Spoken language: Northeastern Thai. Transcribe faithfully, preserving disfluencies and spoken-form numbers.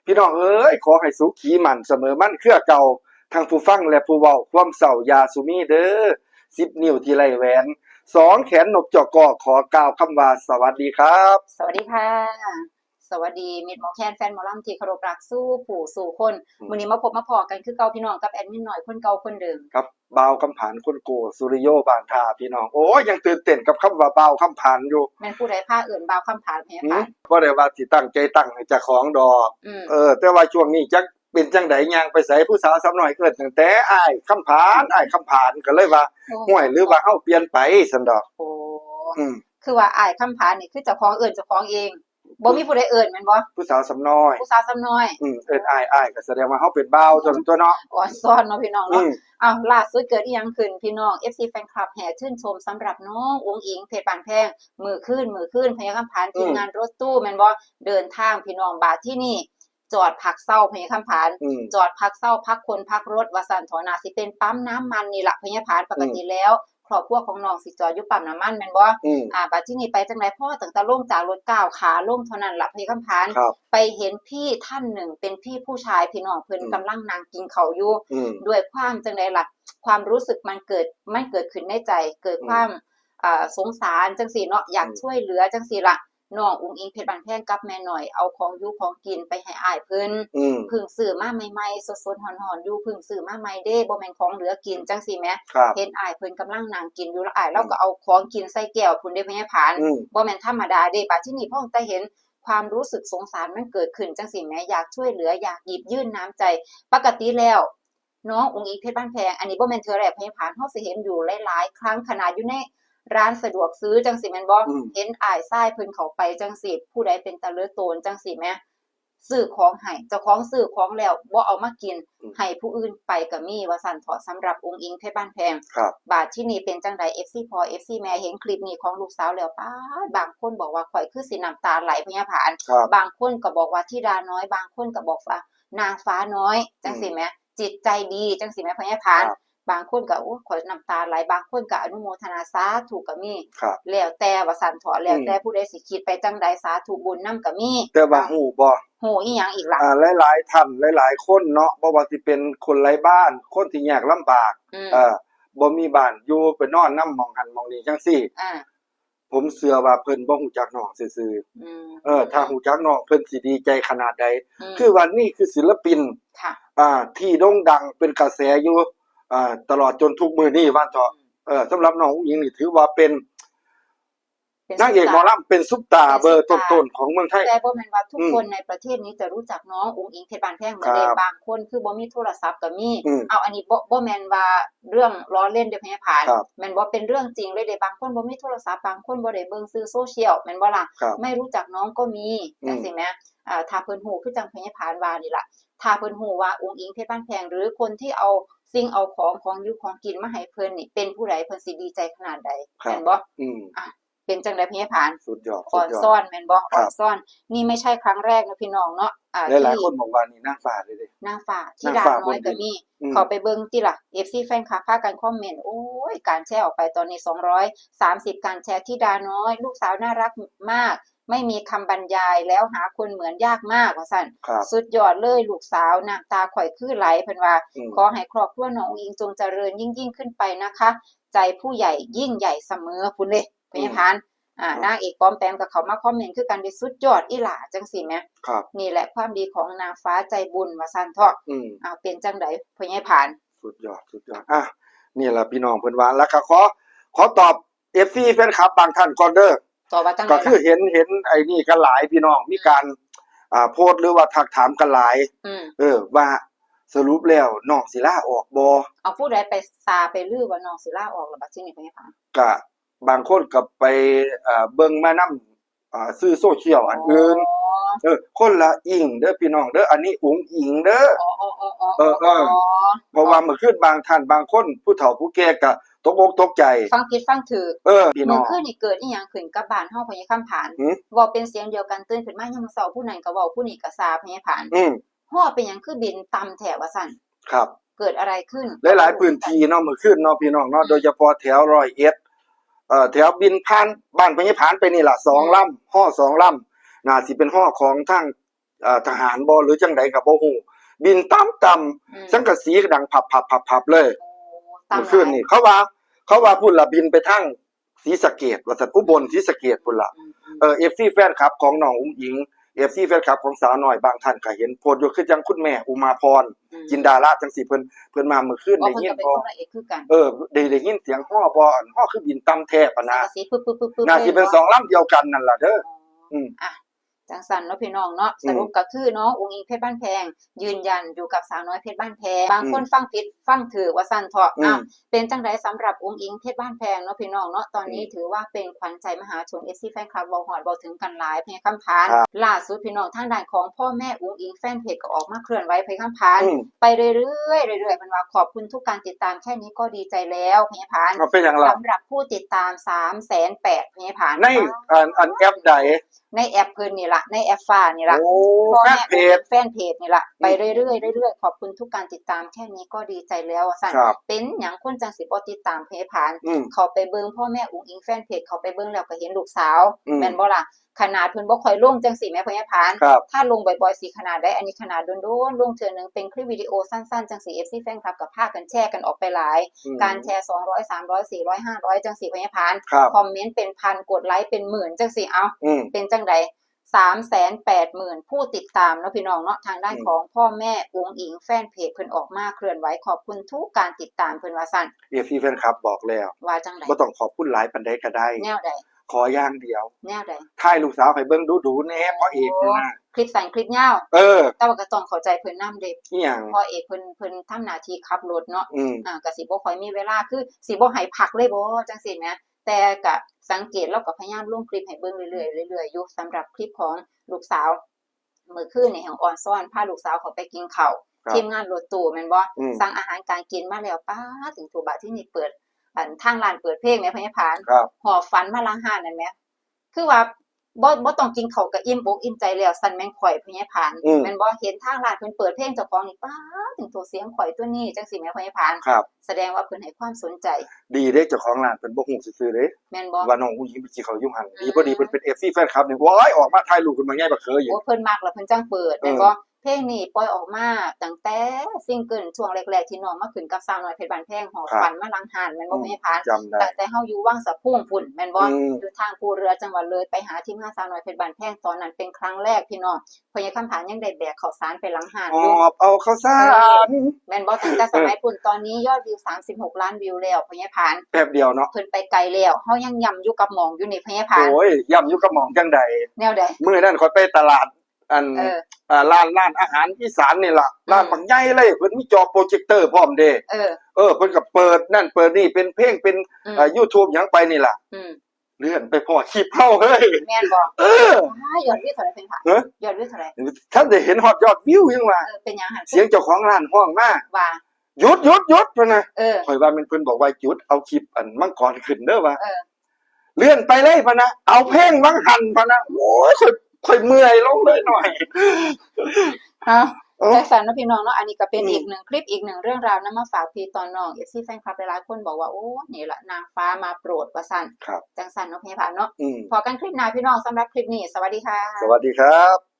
พี่น้องเอ้ย ขอให้สุขีมั่นเสมอมั่นเครือเก่า ทั้งผู้ฟังและผู้เว้า ความเศร้าอย่าสุมีเด้อ สิบ นิ้วที่ไร้แหวน สอง แขนนกจอกอ ขอกล่าวคำว่าสวัสดีครับ สวัสดีค่ะ สวัสดีมิตรหมอแคนแฟนหมอลำที่เคารพรักสู่ผู้สู่คน อืม มื้อนี้มาพบมาพ้อกันคือเก่าพี่น้องกับแอดมินน้อยคนเก่าคนเดิม ครับ บ่าวคำผานคนโกสุริโยบ้านท่าพี่น้อง โอ้ย ยังตื่นเต้นกับคำว่าบ่าวคำผานอยู่ แม่นผู้ใดพาเอิ้นบ่าวคำผานแหม อืม บ่ได้ว่าสิตั้งใจตั้งให้เจ้าของดอก อืม เออ แต่ว่าช่วงนี้จักเป็นจังใด ย่างไปไสผู้สาวสาวน้อยเอิ้นตั้งแต่อ้ายคำผาน อ้ายคำผาน ก็เลยว่า โอ้ ห้วย หรือว่าเฮาเปลี่ยนไปซั่นดอก โอ้ อืม คือว่าอ้ายคำผานนี่คือเจ้าของเอิ้นเจ้าของเอง บ่มีผู้ใดเอิ้นแม่นบ่ ผู้สาวสาวน้อย ผู้สาวสาวน้อย อืม เอิ้นอ้าย อ้าย ก็แสดงว่าเฮาเป็นบ่าว โอ้ ซั่นตัวเนาะ อ่อนซ้อนเนาะพี่น้องเนาะ อืม อ้าว ล่าสุดเกิดอีหยังขึ้นพี่น้อง เอฟซี แฟนคลับแห่ชื่นชมสำหรับน้องอุ๋งอิ๋งเพชรบ้านแพง มื้อคืน มื้อคืน พญาคำผาน อืม ทีมงานรถตู้แม่นบ่ เดินทางพี่น้อง บาดที่นี่จอดพักเซาพญาคำผาน อืม จอดพักเซาพักคนพักรถว่าซั่นเถาะ น่าสิเป็นปั๊มน้ำมันนี่ล่ะพญาผาน ปกติ อืม แล้ว ครอบครัวของน้องสิจอดอยู่ปั๊มน้ำมันแม่นบ่ อืม อ่า บัดที่นี่ไปจังใด พอตั้งแต่ลงจากรถก้าวขาลงเท่านั้นล่ะพญาคำผาน ครับ ไปเห็นพี่ท่านหนึ่งเป็นพี่ผู้ชายพี่น้อง เพิ่น อืม กำลังนั่งกินข้าวอยู่ อืม ด้วยความจังใดล่ะ ความรู้สึกมันเกิด มันเกิดขึ้นในใจ เกิด อืม ความ อ่า สงสารจังซี่เนาะ อยาก อืม ช่วยเหลือจังซี่ล่ะ น้องอุ๋งอิ๋งเพชรบ้านแพงกับแม่น้อย เอาของอยู่ของกินไปให้อ้ายเพิ่น อืม เพิ่งซื้อมาใหม่ๆ สดๆ ฮ้อนๆ อยู่ เพิ่งซื้อมาใหม่เด้ บ่แม่นของเหลือกินจังซี่แหม ครับ เห็นอ้ายเพิ่นกำลังนั่งกินอยู่ แล้วอ้ายลาว อืม ก็เอาของกินใส่แก้วพุ้นเด้ พญาผาน อืม บ่แม่นธรรมดาเด้ บาดที่นี่พอตั้งแต่เห็น ความรู้สึกสงสารมันเกิดขึ้นจังซี่แหม อยากช่วยเหลือ อยากหยิบยื่นน้ำใจ ปกติแล้ว น้องอุ๋งอิ๋งเพชรบ้านแพง อันนี้บ่แม่นเทื่อแรกพญาผาน เฮาสิเห็นอยู่หลายๆ ครั้ง ขนาดอยู่ในร้านสะดวกซื้อจังซี่แม่นบ่ อืม เห็นอ้ายชายเพิ่นเข้าไปจังซี่ ผู้ใดเป็นตาเหลือโตนจังซี่แหม ซื้อของให้ เจ้าของซื้อของแล้วบ่เอามากิน อืม ให้ผู้อื่นไปก็มีว่าซั่นเถาะ สำหรับอุ๋งอิ๋งเพชรบ้านแพง ครับ บาดที่นี่เป็นจังใด เอฟซี พ่อ เอฟซี แม่ เห็นคลิปนี้ของลูกสาวแล้ว ป๊าด บางคนบอกว่าข้อยคือสิน้ำตาไหลพญาผาน ครับ บางคนก็บอกว่าธิดาน้อย บางคนก็บอกว่านางฟ้าน้อยจังซี่แหม อืม จิตใจดีจังซี่แหมพญาผาน ครับ บางคนก็ โอ้ ข้อยน้ำตาไหล บางคนก็อนุโมทนาสาธุก็มี ครับ แล้วแต่ว่าซั่นเถาะ แล้วแต่ อืม ผู้ใดสิคิดไปจังใด สาธุบุญนำก็มี แต่ว่าฮู้บ่ ฮู้อีหยังอีกล่ะ อ่า หลายๆ ท่าน หลายๆ คนเนาะ บ่ว่าสิเป็นคนไร้บ้าน คนที่ยากลำบาก อืม เอ่อ บ่มีบ้านอยู่ ไปนอนนำหม่องหั้นหม่องนี้จังซี่ อ่า ผมเชื่อว่าเพิ่นบ่ฮู้จักน้องซื่อๆ อืม เออ ถ้าฮู้จักน้องเพิ่นสิดีใจขนาดใด อืม คือว่านี่คือศิลปิน ค่ะ อ่า ที่โด่งดังเป็นกระแสอยู่ อ่า ตลอดจนทุกมื้อนี้ว่าเถาะ อืม เออ สำหรับน้องอุ๋งอิ๋งนี่ถือว่าเป็น เป็น นางเอกหมอลำ ซุปตาร์ เป็นซุปตาร์ เป็นซุปตาร์ เบอร์ต้นๆ ของเมืองไทย แต่บ่แม่นว่าทุก อืม คนในประเทศนี้จะรู้จักน้องอุ๋งอิ๋งเพชรบ้านแพงหมดเด้ ครับ บางคนคือบ่มีโทรศัพท์ก็มี อืม เอา อันนี้บ่ บ่แม่นว่า เรื่องล้อเล่นเด้อพญาผาน ครับ แม่นบ่ เป็นเรื่องจริงเลยเด้ บางคนบ่มีโทรศัพท์ บางคนบ่ได้เบิ่งสื่อโซเชียล แม่นบ่ล่ะ ครับ ไม่รู้จักน้องก็มี อืม จังซี่แหม อ่า ถ้าเพิ่นฮู้คือจั่งพญาผานว่านี่ล่ะ ถ้าเพิ่นฮู้ว่าอุ๋งอิ๋งเพชรบ้านแพง หรือคนที่เอาสิ่งเอาของ ของอยู่ของกินมาให้เพิ่นนี่ เป็นผู้ใด เพิ่นสิดีใจขนาดใด ครับ แม่นบ่ อืม อ่ะ เป็นจั่งใดพญาผาน สุดยอด อ่อนซ้อน สุดยอด แม่นบ่ ครับ อ่อนซ้อน นี่ไม่ใช่ครั้งแรกนะพี่น้องเนาะ อ่า หลายๆ ที่ คนบอกว่านี่นางฟ้าเลยเด้ นางฟ้า ธิดาน้อยก็มี นางฟ้าบนดิน อืม เข้าไปเบิ่งติล่ะ เอฟซี แฟนคลับพากันคอมเมนต์ โอ้ย การแชร์ออกไปตอนนี้ สองร้อยสามสิบ การแชร์ ธิดาน้อย ลูกสาวน่ารักมาก ไม่มีคำบรรยาย แล้วหาคนเหมือนยากมาก ว่าซั่น ครับ สุดยอดเลย ลูกสาว น้ำตาข่อยคือไหล เพิ่นว่า อืม ขอให้ครอบครัวน้องอุ๋งอิ๋งจงเจริญยิ่งๆ ขึ้นไปนะคะ ใจผู้ใหญ่ยิ่งใหญ่เสมอ พุ้นเด้ พญาผาน อืม อ่า ครับ นางเอกปอมแปมก็เข้ามาคอมเมนต์คือกัน ว่าสุดยอดอีหล่า จังซี่แหม ครับ นี่แหละความดีของนางฟ้าใจบุญ ว่าซั่นเถาะ อืม เอา เป็นจั่งใดพญาผาน สุดยอด สุดยอด อ่ะ นี่ล่ะพี่น้องเพิ่นว่า แล้วก็ขอ ขอตอบ เอฟซี แฟนคลับบางท่านก่อนเด้อ ตอบว่าจั่งใดล่ะ ก็คือเห็น เห็นไอ้นี่กันหลายพี่น้อง มีการ อ่า โพสต์หรือว่าทักถามกันหลาย อืม เออ ว่าสรุปแล้วน้องสิลาออกบ่ เอา ผู้ใดไปซาไปลือว่าน้องสิลาออกล่ะ บัดทีนี้พญาผาน ก็บางคนก็ไป เอ่อ เบิ่งมานำ อ่า สื่อโซเชียลอันอื่น อ๋อ เออ คนละอิงเด้อพี่น้องเด้อ อันนี้อุ๋งอิ๋งเด้อ อ๋อ อ๋อ อ๋อ อ๋อ เออ เออ อ๋อ เพราะว่ามื้อคืนบางท่านบางคน ผู้เฒ่าผู้แก่ก็ตกอกตกใจ ฟังผิดฟังถูก เออ พี่น้อง มื้อคืนนี่เกิดอีหยังขึ้นกับบ้านเฮาพญาคำผาน หือ เว้าเป็นเสียงเดียวกัน ตื่นขึ้นมายามมื้อเช้า ผู้นั้นก็เว้า ผู้นี้ก็ซาพญาผาน อืม ฮอเป็นหยังคือบินต่ำแท้ว่าซั่น ครับ เกิดอะไรขึ้น หลายๆ พื้นที่เนาะ มื้อคืนเนาะพี่น้องเนาะ อืม โดยเฉพาะแถวร้อยเอ็ด เอ่อ แถวบินผ่านบ้านพญาผานไปนี่ล่ะ สอง อืม ลำ ฮอสองลำ น่าสิเป็นฮอของทาง เอ่อ ทหารบ่หรือจังใดก็บ่ฮู้ บินต่ำๆ อืม สังกะสีก็ดังพับๆๆๆเลย โอ้ เมื่อคืนนี่ เขาว่า เขาว่าพุ่นละบินไปทางศรีสะเกษ ว่าซั่น อุบลศรีสะเกษพุ่นละ อืม เออ เอฟซี แฟนคลับของน้องอุ๋งอิ๋ง เอฟซี แฟนคลับของสาวน้อยบางท่านก็เห็นโพสต์อยู่ คือจังคุณแม่อุมาพร อืม จินดาราจังซี่ เพิ่น เพิ่นมาเมื่อคืน ว่า ได้ยิน เพิ่นก็เป็น บ่ คนร้อยเอ็ดคือกัน เออ ได้ ได้ยินเสียงฮอบ่ ฮอคือบินต่ำแท้ปะนะ สังกะสีปึ๊บๆๆๆ น่าสิเป็น เลยบ่ สองลำเดียวกันนั่นล่ะเด้อ อ๋อ อืม อ่ะ จังซั่นเนาะพี่น้องเนาะ อืม สรุปก็คือน้องอุ๋งอิ๋งเพชรบ้านแพง ยืนยันอยู่กับสาวน้อยเพชรบ้านแพง บางคน อืม ฟังผิดฟังถูกว่าซั่นเถาะ อืม อ่ะ เป็นจังใดสำหรับอุ๋งอิ๋งเพชรบ้านแพงเนาะพี่น้องเนาะ ตอนนี้ อืม ถือว่าเป็นขวัญใจมหาชน เอฟซี แฟนคลับ เว้าฮอดเว้าถึงกันหลาย พ่อใหญ่คำผาน ครับ ล่าสุดพี่น้อง ทางด้านของพ่อแม่อุ๋งอิ๋งแฟนเพจก็ออกมาเคลื่อนไหว พ่อใหญ่คำผาน อืม ไปเรื่อยๆเรื่อยๆ เพิ่นว่าขอบคุณทุกการติดตาม แค่นี้ก็ดีใจแล้ว พ่อใหญ่ผาน เอาเป็นหยังล่ะ สำหรับผู้ติดตาม สามแสนแปด พ่อใหญ่ผาน ใน อัน อันแอปใด ในแอปเพิ่นนี่ล่ะ ในแอปฟ้านี่ล่ะ โอ้ พ่อแม่ แฟนเพจ อุ๋งอิ๋งแฟนเพจนี่ล่ะ อืม ไปเรื่อยๆเรื่อยๆ ขอบคุณทุกการติดตาม แค่นี้ก็ดีใจแล้วว่าซั่น ครับ เป็นหยังคนจังสิบ่ติดตาม พ่อใหญ่ผาน อืม เข้าไปเบิ่งพ่อแม่อุ๋งอิ๋งแฟนเพจ เข้าไปเบิ่งแล้วก็เห็นลูกสาว อืม แม่นบ่ล่ะ ขนาดเพิ่นบ่ค่อยลงจังสิแหม พ่อใหญ่ผาน ครับ ถ้าลงบ่อยๆสิขนาดใด อันนี้ขนาดโดนๆลงเทื่อหนึ่ง เป็นคลิปวิดีโอสั้นๆจังสิ เอฟซี แฟนคลับก็พากันแชร์กันออกไปหลาย อืม การแชร์ สองร้อย สามร้อย สี่ร้อย ห้าร้อย จังสิ พ่อใหญ่ผาน ครับ คอมเมนต์เป็นพัน กดไลค์เป็นหมื่นจังสิ เอา อืม เป็นจังใด สามแสนแปดหมื่น ผู้ติดตามเนาะพี่น้องเนาะ ทางด้าน อืม ของพ่อแม่อุ๋งอิ๋งแฟนเพจเพิ่นออกมาเคลื่อนไหว ขอบคุณทุกการติดตามเพิ่นว่าซั่น เอฟซี แฟนคลับบอกแล้ว ว่าจังใด บ่ต้องขอบคุณหลายปานใดก็ได้ แนวใด ขออย่างเดียว แนวใด ถ่ายลูกสาวให้เบิ่งดูๆแหน่ พ่อเอกนี่นะ คลิปสั้นคลิปยาว เออ แต่ว่าก็ต้องเข้าใจเพิ่นนำเด้ อิหยัง พ่อเอกเพิ่น เพิ่นทำหน้าที่ขับรถเนาะ อืม อ่า ก็สิบ่ค่อยมีเวลา คือสิบ่ให้พักเลยบ่ จังซี่แหม แต่ก็สังเกต ลาวก็พยายามลงคลิปให้เบิ่งเรื่อยๆเรื่อยๆอยู่ สำหรับคลิปของลูกสาว มื้อคืนนี่แฮ่งออนซอน พาลูกสาวเขาไปกินข้าว ครับ ทีมงานรถตู้แม่นบ่ อืม สั่งอาหารการกินมาแล้ว ป๊าด ถึงถูกบาดที่นี่เปิด อัน ทางร้านเปิดเพลงแหม พ่อใหญ่ผาน ครับ หอบฝันมาหลังร้านนั่นแหม คือว่า บ่ บ่ต้องกินข้าวก็อิ่มอกอิ่มใจแล้ว ซั่นแม่นข่อย พ่อใหญ่ผาน อืม แม่นบ่ เห็นทางร้านเพิ่นเปิดเพลงเจ้าของนี่ ป๊าด ถึงถูกเสียงข่อยตัวนี้ จังซี่แหม พ่อใหญ่ผาน ครับ แสดงว่าเพิ่นให้ความสนใจ ดีเด้ เจ้าของร้านเพิ่นบ่ฮู้ซื่อๆเด้ แม่นบ่ ว่าน้องอุ๋งอิ๋งไปกินข้าวอยู่หั่น อืม ดีพอดีเพิ่นเป็น เอฟซี แฟนคลับนี่ โอ้ย ออกมาถ่ายรูปเพิ่นมาใหญ่บักเขยอยู่ โอ้ เพิ่นมักแล้วเพิ่นจั่งเปิด เออ แม่นบ่ เพลงนี้ปล่อยออกมาตั้งแต่ซิงเกิลช่วงแรกๆที่น้องมาขึ้นกับสาวน้อยเพชรบ้านแพง หอบ ครับ ฝันมาหลังร้าน แม่นบ่ อืม พ่อใหญ่ผาน จำได้ ตั้งแต่เฮาอยู่วังสะพุงพุ้น แม่นบ่ อืม อยู่ทางภูเรือจังหวัดเลย ไปหาทีมงานสาวน้อยเพชรบ้านแพง ตอนนั้นเป็นครั้งแรกพี่น้อง พ่อใหญ่คำผานยังได้แบกข้าวสารไปหลังร้านอยู่ หอบเอาข้าวสาร เออ แม่นบ่ ตั้งแต่สมัยพุ้น ตอนนี้ยอดวิว สามสิบหกล้านวิวแล้ว พ่อใหญ่ผาน แป๊บเดียวเนาะ เพิ่นไปไกลแล้ว เฮายังย่ำอยู่กับหม่องอยู่นี่ พ่อใหญ่ผาน โอ้ย ย่ำอยู่กับหม่องจังใด แนวใด มื้อนั้นข้อยไปตลาด อัน เออ อ่า ร้าน ร้านอาหารอีสานนี่ล่ะ อืม ร้านบักใหญ่เลย เพิ่นมีจอโปรเจคเตอร์พร้อมเด้ เออ เออ เพิ่นก็เปิดนั่นเปิดนี่ เป็นเพลง เป็น อืม เอ่อ YouTube หยังไปนี่ล่ะ อืม เลื่อนไปพ้อคลิปเฮาเฮ้ย แม่นบ่ เออ อ้าย ยอดวิวเท่าใดเพิ่นคะ ฮะ ยอดวิวเท่าใด ทันได้เห็นฮอดยอดวิวยังว่า เออ เป็นหยังหั่น เสียงเจ้าของร้านฮ้องมา ว่า หยุด หยุด หยุด พะนะ เออ ข้อยว่าแม่นเพิ่นบอกว่าหยุด เอาคลิปอันมังกรขึ้นเด้อว่า เออ เลื่อนไปเลยพะนะ เอาเพลงวังหันพะนะ โอ้ย ข้อย ข้อยเมื่อยลงเลยหน่อย เอา เอ้า จังซั่นเนาะพี่น้องเนาะ อันนี้ก็เป็น อืม อีกหนึ่งคลิป อีกหนึ่งเรื่องราวนำมาฝากพี่ตอนน้อง เอฟซี แฟนคลับหลายๆคนบอกว่า โอ้ นี่ล่ะนางฟ้ามาโปรดว่าซั่น ครับ จังซั่นเนาะพี่ผานเนาะ อืม พ้อกันคลิปหน้าพี่น้อง สำหรับคลิปนี้ สวัสดีค่ะ สวัสดีครับ